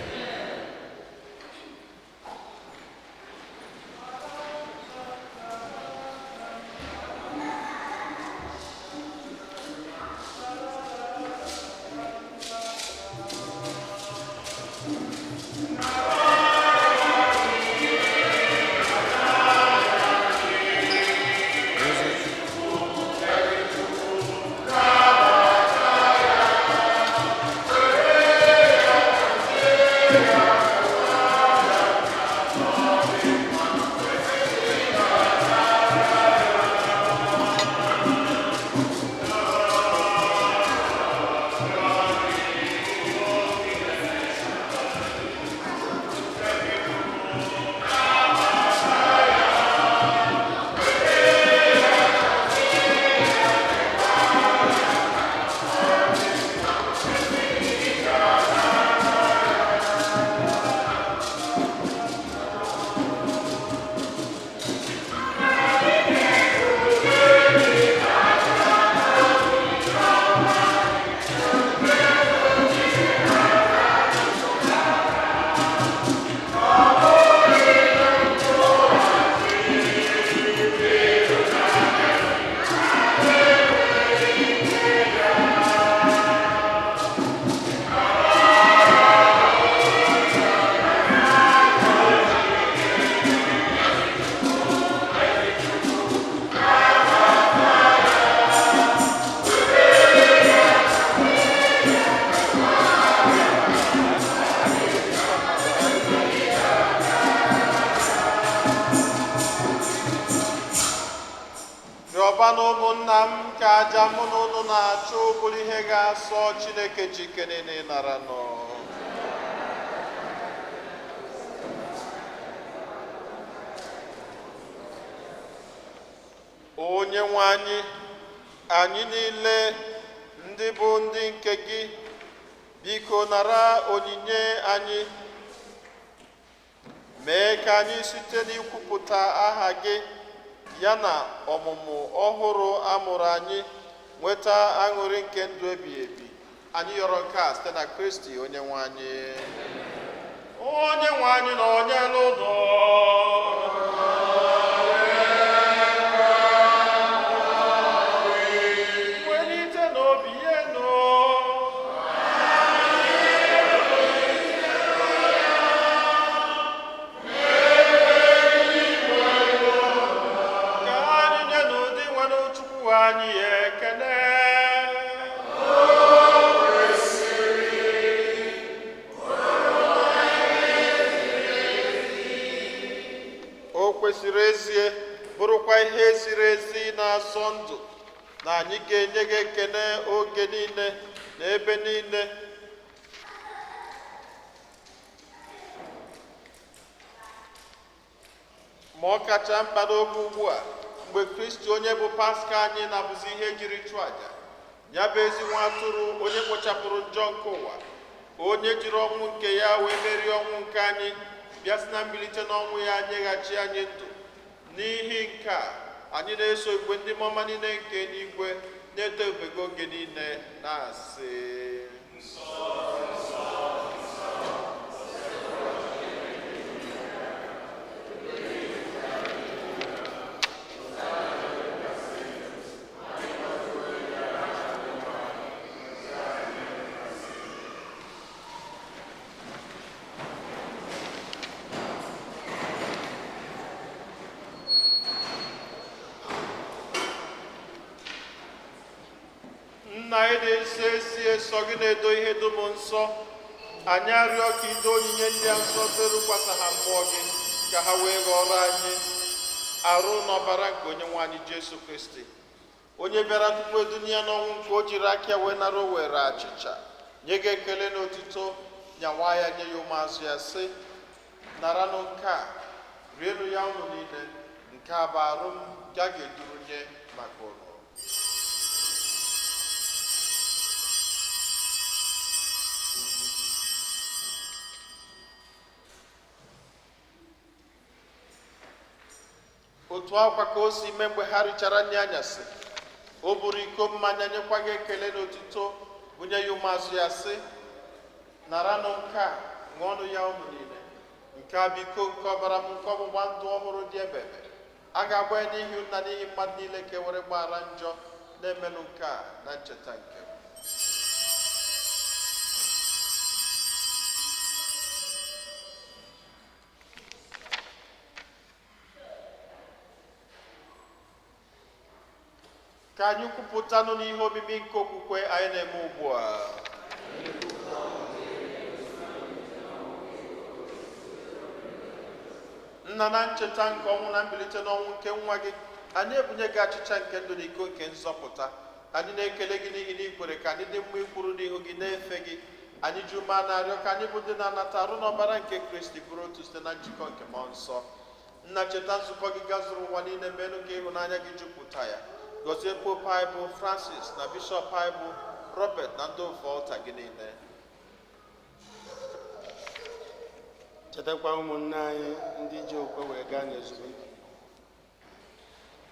Speaker 1: Ụmụnna m, ka aja mụ na unu na-achụ bụrụ ihe ga-asọ Chineke ji ike niile nara nọ. Onye nwe anyị, anyị niile ndị bụ ndị nke gị, biko nara onyinye anyị. Mee ka anyị site n'ikwupụta aha gị ya na ọmụmụ ọhụrụ a mụrụ anyị nweta aṅụrị nke ndụ ebighị ebi. Anyị yọrọ nke a site na Kristi onye nwe anyị. Onye nwe anyị na onye n'ụlọ. Welite n'obi ya nụ. Ka anyị nye n'ụdị nwere Chukwu anyị ekele. O kwesịrị ezie, bụrụkwa ihe ziri ezi na-asọ ndụ, na anyị ga-enye gị ekele oge niile na ebe niile, ma ọ kacha mkpa n'oge ugbu a, mgbe Kristi onye bụ Paska anyị na-abụzi ihe jiri chụọ àjà, ya bụ ezi nwa atụrụ onye kpochapụrụ njọ nke ụwa, onye jiri ọnwụ nke ya wee merie ọnwụ nke anyị, bịa si na mbilite n'ọnwụ ya nyeghachi anyị ndụ. N'ihi nke a, anyị na-eso igwe ndị mmụọ niile nke eluigwe na-eto ebube gị oge niile na-asị: Nna anyị dị nsọ, esi sọ gị na-edo ihe dum nsọ. Anyị arịọ ka ido onyinye ndị a nsọ terukwasa ha mmụọ gị, ka ha wee ghọrọ anyị arụ na ọbara nke onye nwe anyị Jesu Kristi, onye bịara tupu edunye ya n'ọnwụ nke o jiri aka ya wee nara. O were achịcha, nye gị ekele na otuto, nyawa ya, nye ya ụmụazụ ya, sị: "Naranụ nke a, rienụ ya unu niile. Nke a bụ arụ m nke a ga-eduru nye maka unu." Otu akwa ka o si mee mgbe ha richara nri anyasị, o buru iko mmanya, nyekwa gị ekele na otuto, bunye ya ụmụazụ ya, sị: "Naranụ nke a, ṅụọnụ ya unu niile. Nke a bụ iko nke ọbara m nke ọgbụgba ndụ ọhụrụ dị ebebe. A ga-agba ya n'ihi unu na n'ihi mmadụ niile ka e were gbaghara njọ. Na-emenụ nke a na ncheta nke m." Ka anyị kwupụtanụ n'ihe omimi nke okwukwe anyị na-eme ugbu a. Nna, na ncheta nke ọnwụ na mbilite n'ọnwụ nke nwa gị, anyị ebunye gị achịcha nke ndụ na iko nke nzọpụta. Anyị na-ekele gị n'ihi na ikwere ka anyị dị mma ikwuru n'ihu gị na-efe gị. Anyị ji ume na-arịọ ka anyị bụ ndị na-anata arụ n'ọbara nke Kristi bụrụ otu site na njikọ nke mmụọ nsọ. Nna, cheta nzukọ gị gazuru ụwa niile, menụ ka ịhụnanya gị jupụta ya. Gọzie Pope anyị bụ Francis, na Bishọp anyị bụ Robert, na ndị ofe ọlta gị niile.
Speaker 3: Chetakwa ụmụnne anyị ndị ji okwe wee gaa n'ezumike,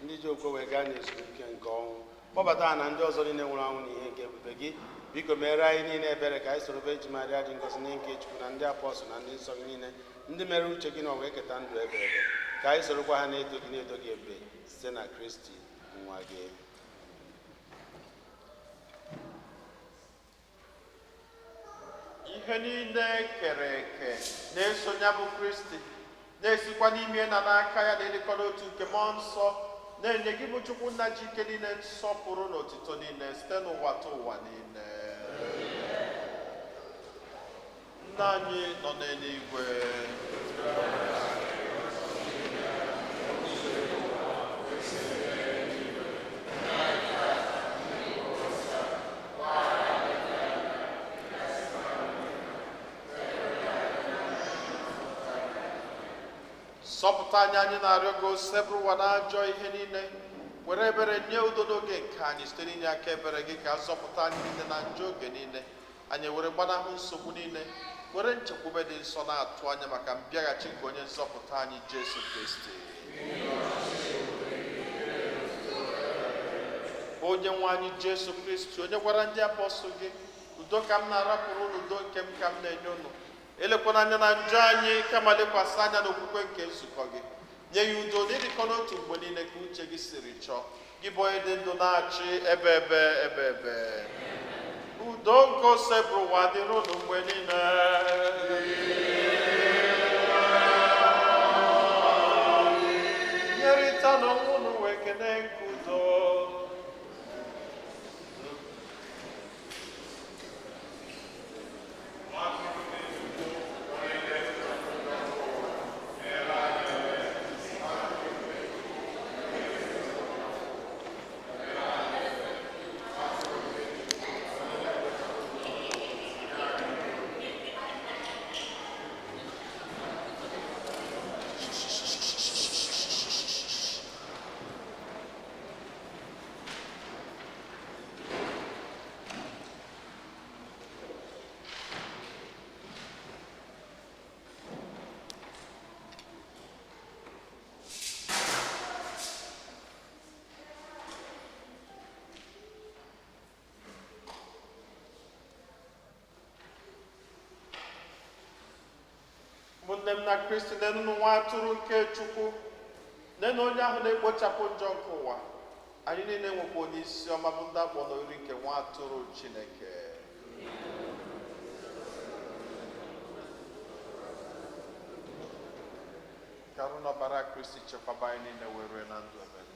Speaker 3: ndị ji okwe wee gaa n'ezumike nke ọnwụ. Kpọbata ha na ndị ọzọ niile nwụrụ anwụ n'ihe nke ebube gị. Biko mere anyị niile ebere, ka anyị soro be eji Maria dị ngọzi na nke Chukwu, na ndị apọstụl na ndị nsọ gị niile, ndị mere uche gị na ọwa eketa ndụ ebe ebe, ka anyị sorokwa ha na-eto gị, na-eto gị ebube, site na Kristi nwa gị.
Speaker 1: Ihe niile kere eke na-eso ya bụ Kristi, na-esikwa n'ime na n'aka ya, na-edekọ n'otu nke mmụọ nsọ, na-enye gị bụ Chukwu nna ji ike niile nsọpụrụ na otito niile site n'ụwa ta ụwa niile. Nna anyị nọ n'eluigwe. Zọpụta anyị, anyị na-arịọ gị, osebụrụ ụwa na ajọ ihe niile. Were ebere nye udo n'oge nke anyị site n'inye aka ebere gị ka zọpụta anyị niile na njọ oge niile. Anyị were gbanahụ nsogbu niile, were nchekwube dị nsọ na-atụ anya maka mbịaghachi nke onye nzọpụta anyị Jesu Kristi. Onye nwe anyị Jesu Kristi, onye gwara ndị apọstụl gị, udo ka m na-arapụrụ unu, udo nke m ka m na-enye unu. Elekwana anya na njọ anyị, kama lekwasị anya n'okwukwe nke nzukọ gị. Nye ya udo na ịdịkọ n'otu mgbe niile ka uche gị siri chọọ. Gị bụ onye dị ndụ na-achị ebe ebe ebe ebe. Udo nke osebụrụ ụwa dịrị unu mgbe niile. Nyerịta n'onwe unu wee kene nke udo. Ụmụnne m na Kristi, nenụ nwa atụrụ nke Chukwu, nenụ onye ahụ na-ekpochapụ njọ nke ụwa. Anyị niile nwekwa onye isi ọma bụ ndị akpọ n'oriri nke nwa atụrụ Chineke. Ka arụ na ọbara Kristi chekwaba anyị niile wee rue na ndụ ebebe.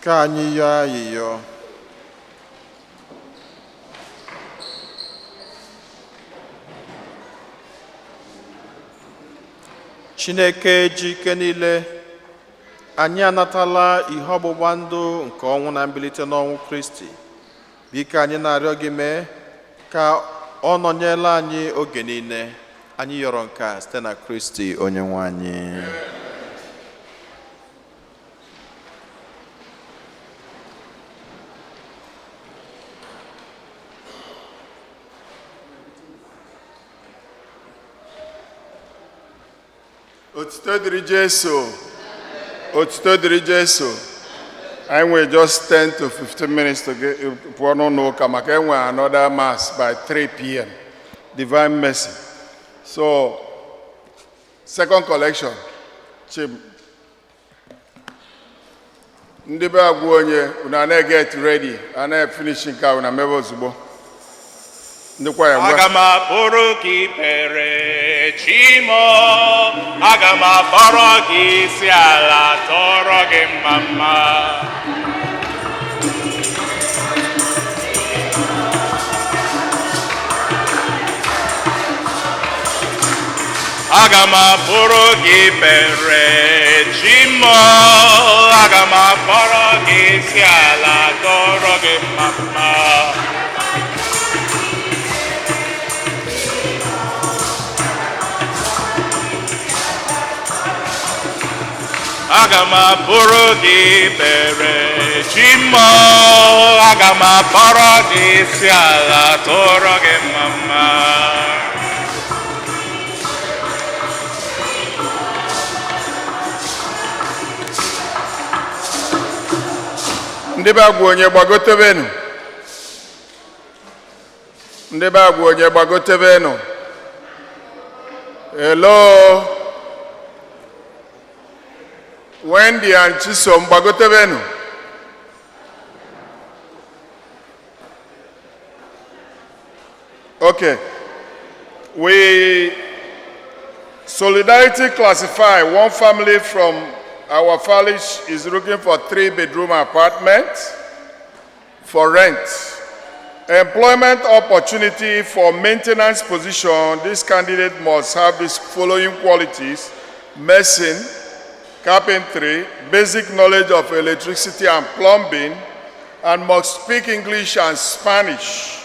Speaker 1: Ka anyị yọọ ayịyọ. Chineke ji ike niile, anyị anatala ihe ọgbụgba ndụ nke ọnwụ na mbilite n'ọnwụ Kristi. Biko, anyị na-arịọ gị, mee ka ọ nọnyere anyị oge niile. Anyị yọrọ nke a site na Kristi onye nwe anyị.
Speaker 6: Otuto dịrị Jesu. Otuto dịrị Jesu. Anyị nwere just 10 to 15 minutes to get pụọ n'ụlọ ụka maka enwe another mass by 3 p.m. Divine Mercy. So, second collection. Chim. Ndị be agwa onye unu a na-get ready, a na-finish nke a unu emebe ozugbo. Ndị kwaya, ngwa.
Speaker 7: Aga m akpụrụ gị ikpere, Chimo. Aga m akpọrọ gị isi ala, tọrọ gị mma mma. Aga m akpụrụ gị ikpere, Chimo. Aga m akpọrọ gị isi ala, tọrọ gị mma mma. Aga m abụrụ gị ikpere, Chimo. Aga m akpọrọ gị isi ala, tụọrọ gị mma mma.
Speaker 6: Ndị be agwa onye, gbagotebenu. Ndị be agwa onye, gbagotebenu. Hello, Wendy and Chisom, gbagotebenu. Okay, we solidarity classify one family from our parish is looking for three-bedroom apartment for rent. Employment opportunity for maintenance position. This candidate must have these following qualities: mason, carpentry, basic knowledge of electricity and plumbing, and must speak English and Spanish.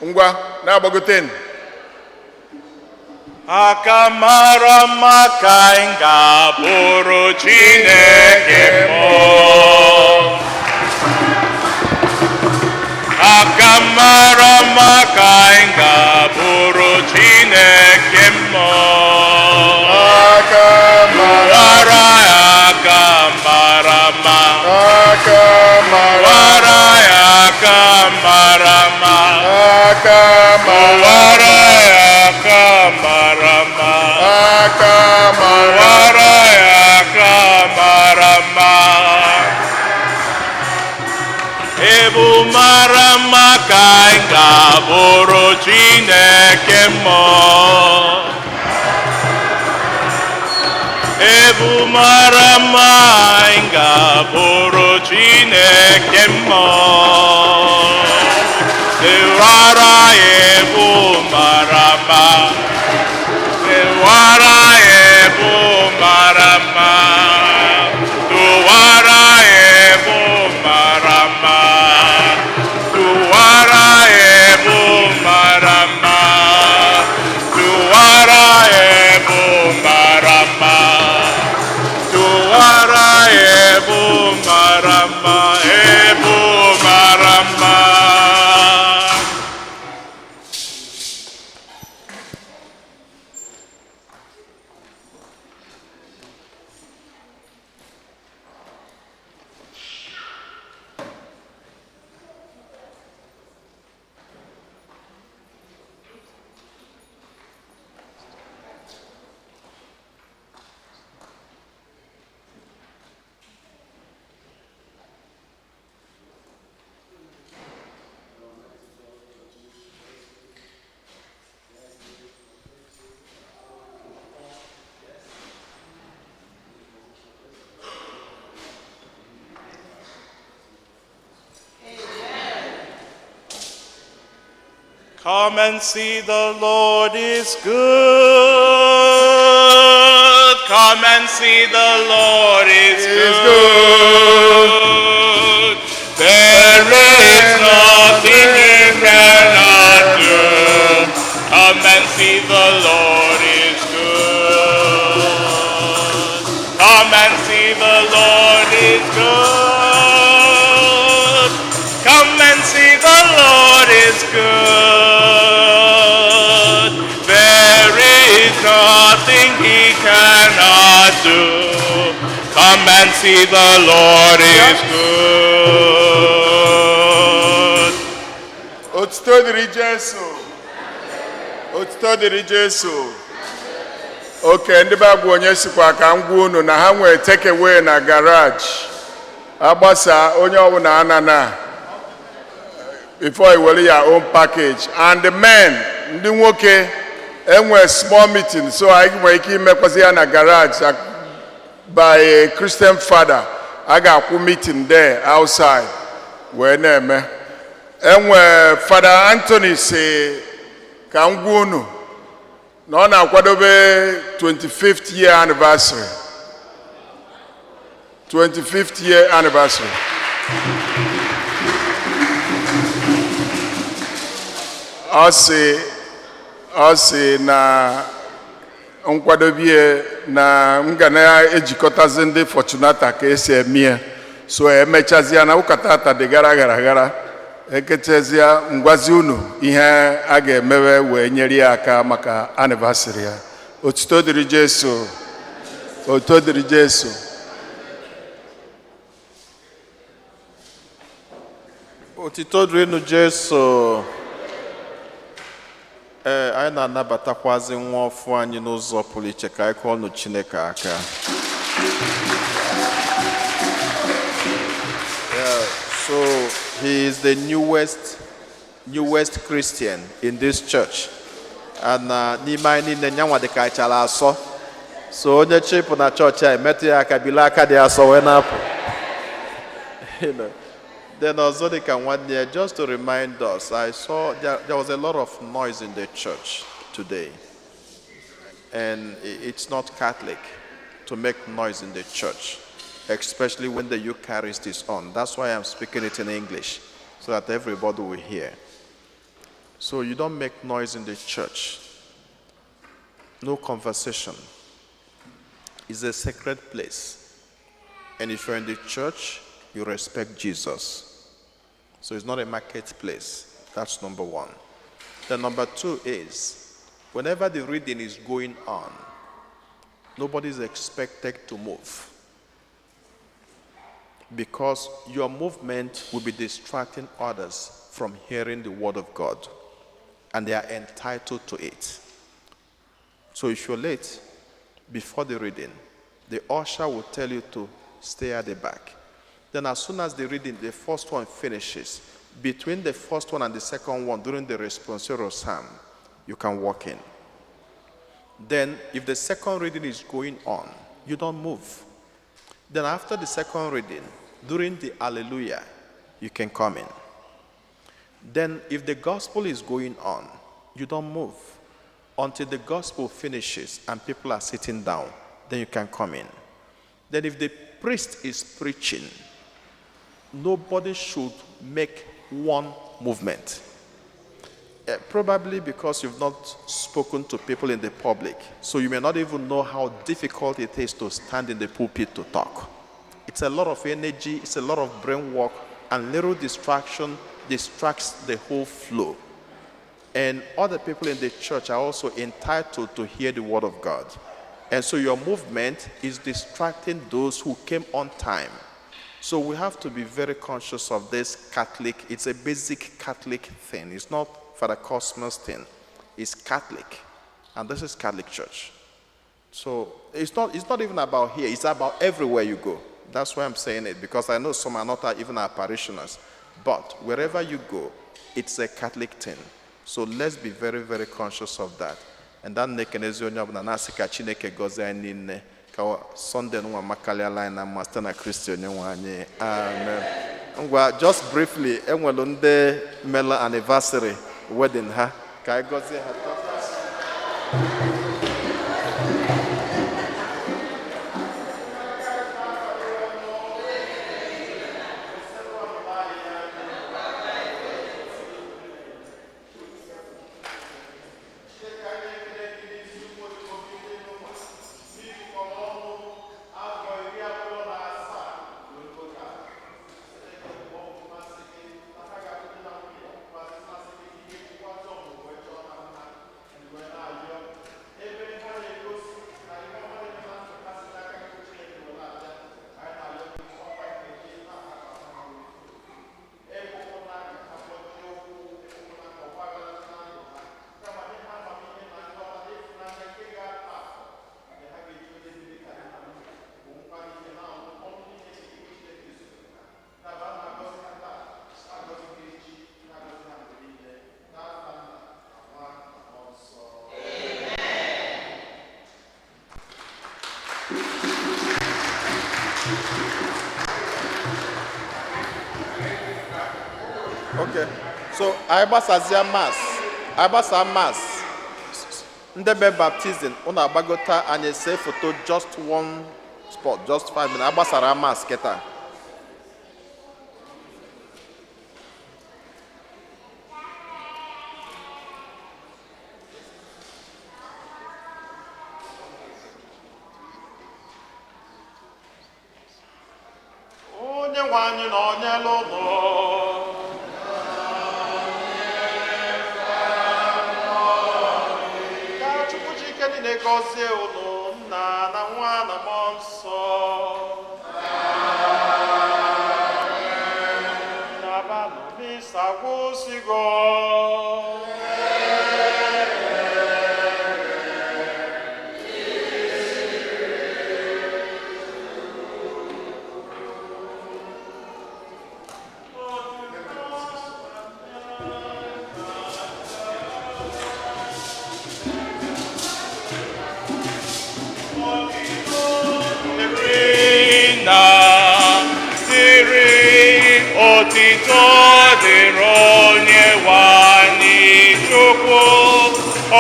Speaker 6: Ngwa, na-agbagoten.
Speaker 7: Aka mara mma ka anyị ga-abụrụ Chineke mmụọ. Aka mara mma ka anyị ga-abụrụ Chineke mmụọ.
Speaker 6: Aka mara
Speaker 7: Wara ya aka mara mma.
Speaker 6: Aka mara
Speaker 7: Wara ya aka mara mma.
Speaker 6: Aka mara
Speaker 7: Wara ya aka mara mma.
Speaker 6: Aka mara
Speaker 7: Wara ya aka mara mma. Ebu mara mma ka anyị ga-abụrụ Chineke mmụọ. Ebu mara mma anyị ga-abụrụ Chineke mmụọ. Ewara ya ebu mara mma. Ewara ya ebu mara mma. Tụwara ya ebu mara mma. Tụwara ya ebu mara mma. Tụwara ya ebu mara mma. Tụwara ya ebu mara mma. Ebu mara mma. Come and see, the Lord is good. Come and see, the Lord is good. There is nothing he cannot do. Come and see, the Lord is good. Come and see, the Lord is good. Come and see, the Lord is good. There is nothing he cannot do. Come and see, the Lord is good.
Speaker 6: Otuto dịrị Jesu. Otuto dịrị Jesu. Oke ndị be agwa onye sikwa ka m gwa unu na ha nwee take away na garage. Agbasa, onye ọbụla anana before i were your own package. And the men, ndị nwoke, enwe small meeting, so anyị nwere ike imekwasị ya na garage by a Christian father. A ga-akwụ meeting there outside wee na-eme. Enwe Fada Anthony si ka m gwa unu na ọ na-akwadobe 25th year anniversary, 25th year anniversary. Ọ sị na nkwadobe na m ga na-ejikọtazi ndị Fortunata ka esi eme ya, so emechazie na ụka tata dị gara gara gara, ekechazie ngwazi unu ihe a ga-emewe wee nyere ya aka maka anniversary ya. Otuto dịrị Jesu. Otuto dịrị Jesu.
Speaker 1: Otito dịrịnụ Jesu. Ee, anyị na-anabatakwazi nwa ọfụ anyị n'ụzọ pụrụ iche. Ka anyị kụọ ọnụ Chineke aka. Yeah, so he is the newest Christian in this church, and n'ime anyị niile, nyanwa dị ka anyị chara asọ. So onye chịpụ na chọọchị a, emetụ ya aka, bili aka dị asọ wee na-apụ. Then ọzọ dị ka nwanne ya, just to remind us, I saw there was a lot of noise in the church today. And it's not Catholic to make noise in the church, especially when the Eucharist is on. That's why I'm speaking it in English, so that everybody will hear. So you don't make noise in the church. No conversation. It's a sacred place. And if you're in the church, you respect Jesus. So it's not a marketplace. That's number one. Then number two is, whenever the reading is going on, nobody is expected to move, because your movement will be distracting others from hearing the word of God, and they are entitled to it. So if you're late before the reading, the usher will tell you to stay at the back. Then as soon as the reading, the first one finishes, between the first one and the second one, during the responsorial psalm, you can walk in. Then if the second reading is going on, you don't move. Then after the second reading, during the Alleluia, you can come in. Then if the gospel is going on, you don't move until the gospel finishes and people are sitting down. Then you can come in. Then if the priest is preaching, nobody should make one movement. Probably because you've not spoken to people in the public, so you may not even know how difficult it is to stand in the pulpit to talk. It's a lot of energy, it's a lot of brain work, and little distraction distracts the whole flow. And other people in the church are also entitled to hear the word of God. And so your movement is distracting those who came on time. So we have to be very conscious of this Catholic. It's a basic Catholic thing. It's not Father Cosmas thing. It's Catholic. And this is Catholic Church. So it's not even about here. It's about everywhere you go. That's why I'm saying it, because I know some are not even our parishioners. But wherever you go, it's a Catholic thing. So let's be very, very conscious of that. And that na-ekenezi onye ọbụla, na-asị ka Chineke gọzie anyị niile, ka Sunday nwa makalịala anyị na mma site na Kristi onye nwe anyị. Amen. Ngwa, just briefly, enwelu ndị mere anniversary. wedding ha. Ka anyị gọzie ha. Okay. So anyị gbasazia mass. Anyị gbasa mass. Ndị be baptizim, unu agbagota anyị ese foto just one spot, just 5 minutes. Agbasara mass kịta. Onye nwe anyị na onye ụlọ. Ka Chukwu ji ike niile gọzie unu, nna na nwa na mmụọ nsọ. Nabanụ misa gwụsịgo.
Speaker 7: Na dịrị otito dịrị onye nwe anyị Chukwu,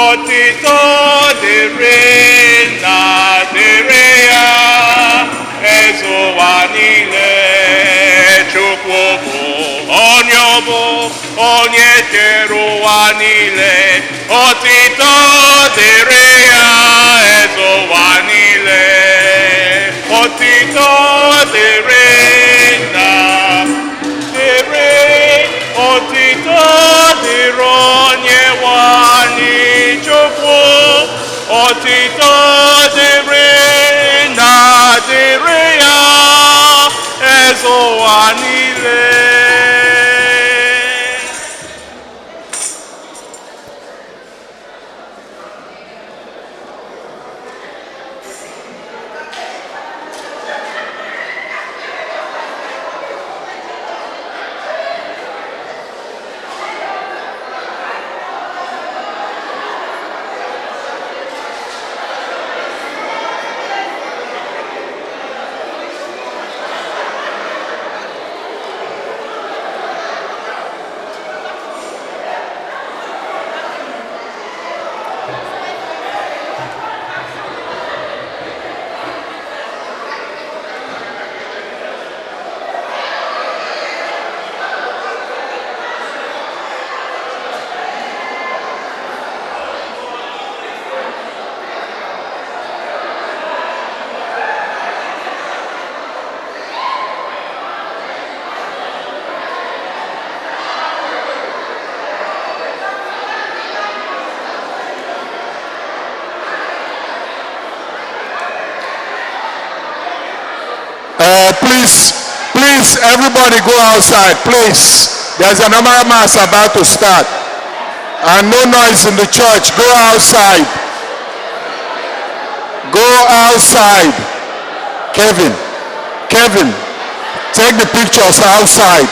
Speaker 7: otito dịrị na dịrị ya, eze ụwa niile. Chukwu bụ onye ọ bụ onye kere ụwa niile, otito dịrị ya, eze ụwa niile. Otito dịrị na dịrị, otito dịrị onye nwe anyị Chukwu, otito dịrị na dịrị ya, eze ụwa niile.
Speaker 6: Please, please, everybody go outside, please. There's a normal mass about to start. And no noise in the church. Go outside. Go outside. Kevin, Kevin, take the pictures outside.